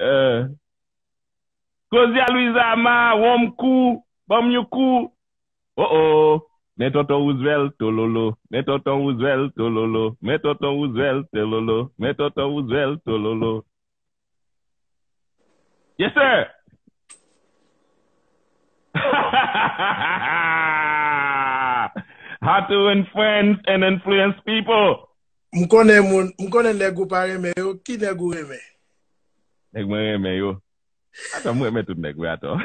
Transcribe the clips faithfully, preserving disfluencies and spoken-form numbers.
Eh. Claudia Luisa Ma, Wonm Kou, Banm Yon Kou. Oh oh. Men tonton Roosevelt tololo. Men tonton Roosevelt tololo. Men tonton Roosevelt tololo. Men tonton Roosevelt tololo. Yes, sir. How to influence and influence people. M konnen moun, m konnen nèg ou pa renmen yo. Ki nèg ou renmen? Nèg mwen renmen yo. Atò, m renmen tout nèg wi atò.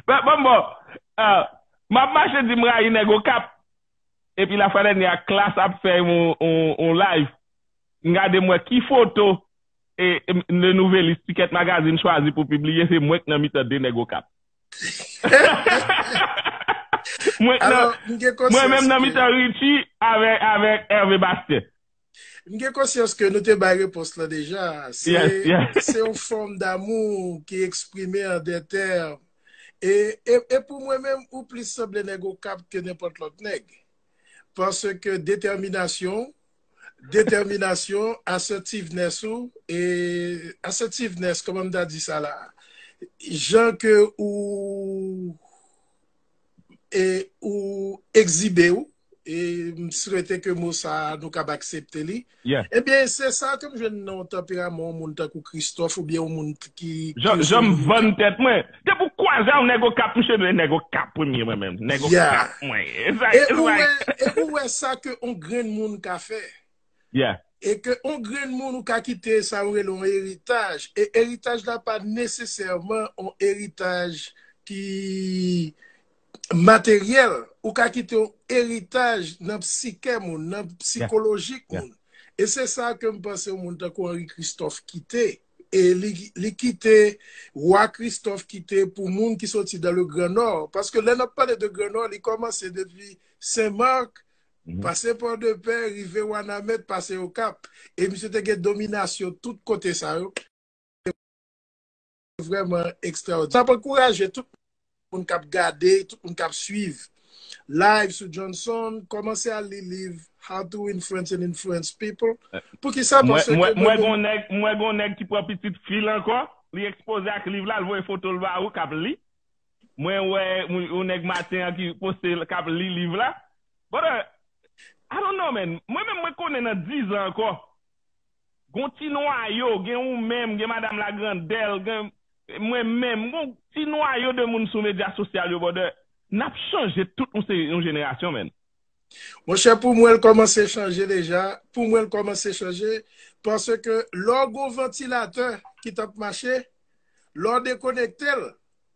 Bon, bon, m ap mache di m rayi nèg Okap. Epi lafwa dènye a Klass ap fè yon, yon, yon live. M gade m wè ki foto e, e, Le Nouvelliste Ticket Magazine chwazi pou pibliye, se mwen k nan mitan de nèg Okap. Mwen k nan, mwen menm nan mitan Richie avèk, avèk Hervé Bastien. M gen konsyans ke nou te bay repons lan deja. Se se yon fòm damou ki eksprime an de tèm. E, e, e pou mwen menm, ou plis sanble nèg Okap ke nenpòt lòt nèg. Paske detèminasyon, detèminasyon, assertiveness ou, e assertiveness, kòman m ta di sa la? Jan ke ou e ou egzibe w, e m swete ke mo sa a nou kab aksepte li. Ebyen, se sa ke m jwenn nan yon tanperaman yon moun tankou Christophe oubyen yon moun ki. Jan m vann tèt mwen. Depi w kwaze a yon nèg Okap, m se nèg Okap premye mwen menm. Nèg Okap mwen. E ou wè sa ke yon grenn moun ka fè. E ke yon grenn moun ou ka kite sa yo rele yon eritaj. E eritaj la pa nesesèman yon eritaj ki materyèl. Ou ka kite yon eritaj nan psikè moun, nan psikolojik moun. E se sa ke m panse yon moun tankou Henri Christophe kite. E li, li kite, Wa Christophe kite pou moun ki soti dans le Grand Nord. Paske lè n ap pale de Grand Nord, li kòmanse depi Sen Mak, pase Pòdepè, rive Wanament, pase Okap. E misye te gen dominasyon tout kote sa yo. Vrèman ekstraòdinè. M ap ankouraje tout moun k ap gade, tout moun k ap swiv live sou Johnson, kòmanse al li liv How to Influence and Influence People. Poukisa? Paske mwen gen yon nèg, mwen gen yon nèg ki pran pitit fi l ankò, li ekspoze ak liv la, l voye foto l ba ou k ap li. Mwen wè yon nèg maten an ki poste k ap li liv la. Brother, I don't know, man. Mwen menm, mwen konnen nan diz an ankò, gon ti nwayo, gen ou menm, gen madanm Lagrandèl, gen mwen menm, gon ti nwayo de moun sou medya sosyal yo, brother. N ap chanje tout yon seri, yon jenerasyon, man. Monchè, pou mwen, l kòmanse chanje deja. Pou mwen, l kòmanse chanje. Paske lè w gon vantilatè ki t ap mache, lè w dekonekte l,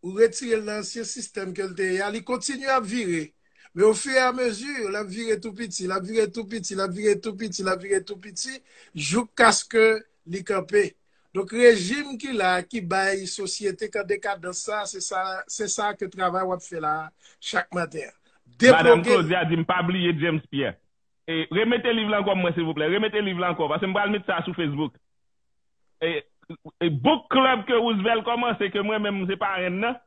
ou retire l nan ansyen sistèm ke l te ye a, li kontinye ap vire. Men ofiramezi, l ap vire tou piti, l ap vire tou piti, l ap vire tou piti, l ap vire tou piti, joukaske li kanpe. Donk, rejim ki la, ki bay sosyete k an dekadans sa, se sa, se sa ke travay w ap fè la chak maten an. Debloke l. Madanm Claudia di m pa bliye James Pierre. E, remete liv la ankò pou mwen, silvouplè. Remete liv la ankò, paske m pral met sa sou Facebook. E, e book club ke Roosevelt kòmanse, ke mwen menm, m se parenn nan.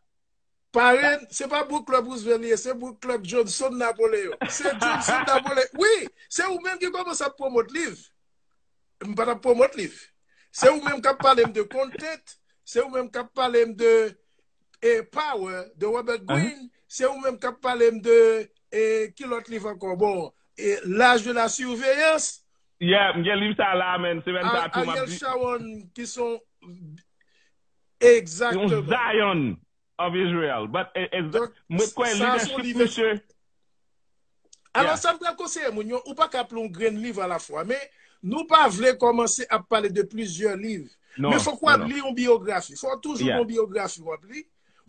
Parenn, se pa book club Roosevelt li ye, se book club Johnson Napoleon. Se Johnson Napoleon. Wi, se ou menm ki kòmanse ap pwomot liv. M pa t ap pwomot liv. Se ou menm k ap pale m de Content, se ou menm k ap pale m de e, Power, de Robert Greene, se ou menm k ap pale m de e, ki lòt liv ankò? Bon, e, L'âge de la surveillance. Yeah, m gen liv sa la, man. Semèn sa tou, m ap di. Ariel Sharon, ki son. Egzakteman. Zion of Israel. But, e, e, mwen kwè lidèchip misye. Alò, sa m pral konseye moun yo, ou pa ka ap li yon grenn liv alafwa, men nou pa vle kòmanse ap pale de plizyè liv. Men fòk w ap li yon biyografi. Fòk toujou gon biyografi w ap li.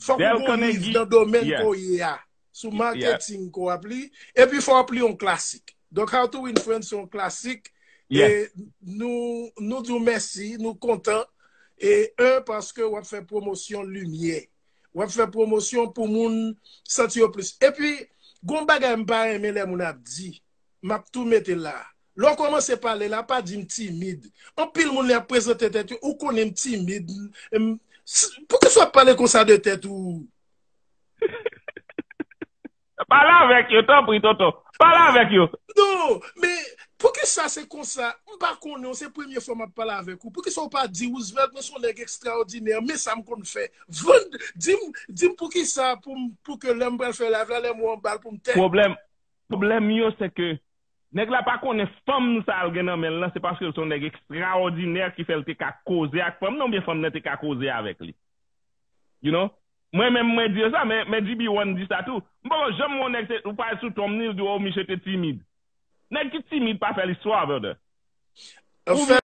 Fòk ou gon liv nan domèn ke w ye a, sou maketing ke w ap li, epi fò w ap li yon klasik. Donk, How to Win Friends se yon klasik. E nou, nou di w mèsi, nou kontan. E, en, paske w ap fè pwomosyon limyè. W ap fè pwomosyon pou moun santi yo plis. Epi, gon bagay m pa renmen lè moun ap di, m ap tou mete l la. Lè w kòmanse pale la, pa di m timid. Anpil moun lè y ap prezante tèt yo, ou konnen m timid. M, m, s-, poukisa w ap pale konsa de tèt ou? Pale avèk yo, tanpri, tonton. Pale avèk yo. Non, men poukisa se konsa? M pa konnen w, se premye fwa m ap pale avèk ou. Poukisa w pa di Roosevelt, men se yon nèg ekstraòdinè, men sa m konn fè. Vann, di m, di m poukisa pou m, pou ke lè m pral fè live la, lè m wè yon bal pou m tè. Pwoblèm, pwoblèm yo, se ke nèg la pa konnen fanm sa l gen nan men l lan, se paske l se yon nèg ekstraòdinè ki fè l te ka koze ak fanm nan, oubyen fanm nan te ka koze avèk li. You know? Mwen menm, mwen di yo sa, men, men G B One di sa tou. M poko janm wè yon nèg se, ou pale sou tonm ni, l di, oh, misye te timid. Nèg ki timid pa fè listwa, brother. Ou Anfèt,